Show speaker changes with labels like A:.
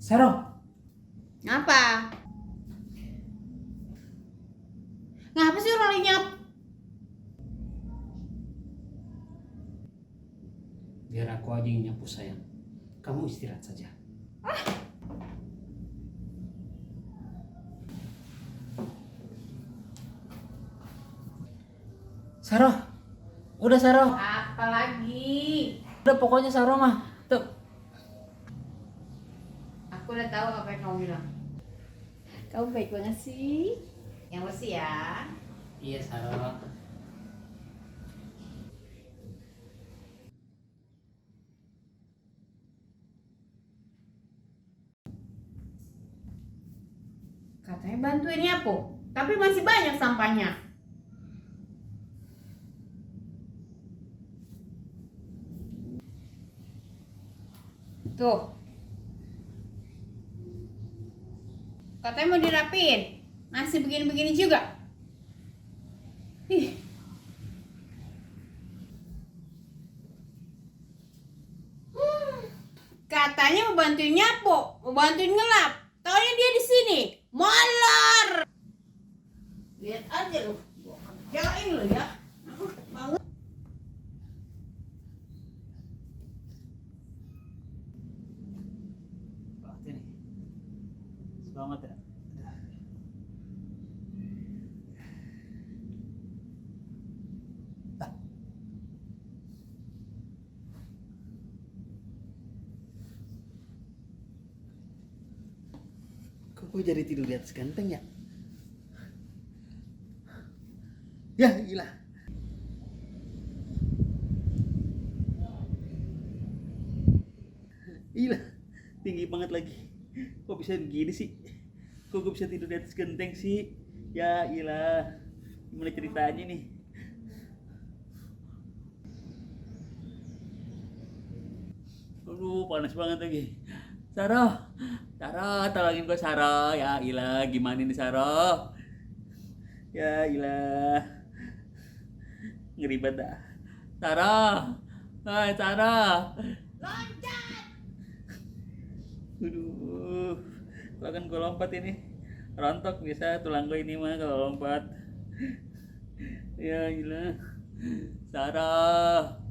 A: Saro,
B: Ngapa? Ngapa sih orang lenyap?
A: biar aku aja yang nyapu sayang. Kamu istirahat saja. Saro, udah Saro.
B: Apa lagi?
A: Udah pokoknya Saro mah. Tuh.
B: Aku udah tahu apa yang kamu bilang. Kamu baik banget sih. Yang bersih ya.
A: Iya Saro.
B: Katanya bantuin nyapu, tapi masih banyak sampahnya. Tuh. Katanya mau dirapiin, masih begini-begini juga. Ih. Katanya mau bantuin nyapu, mau bantuin ngelap. Taunya dia di sini, molor. Lihat aja lu, gua kerjain lu ya. Banget.
A: Ini. Semangat ya. Kok jadi tidur di atas genteng ya? Ya gila. Gila, tinggi banget lagi. Kok bisa begini sih? Kok gue bisa tidur di atas genteng sih? Ya gila. Gimana ceritanya nih? Aduh, panas banget lagi. Saro, tolongin gue Saro. Ya ilah, gimana nih Saro? Ya ilah, ngeri banget dah. Saro, hai Saro.
B: Loncat.
A: Aduh, kalau kan gue lompat ini rontok bisa tulang gue ini mah kalau lompat. Ya ilah, Saro.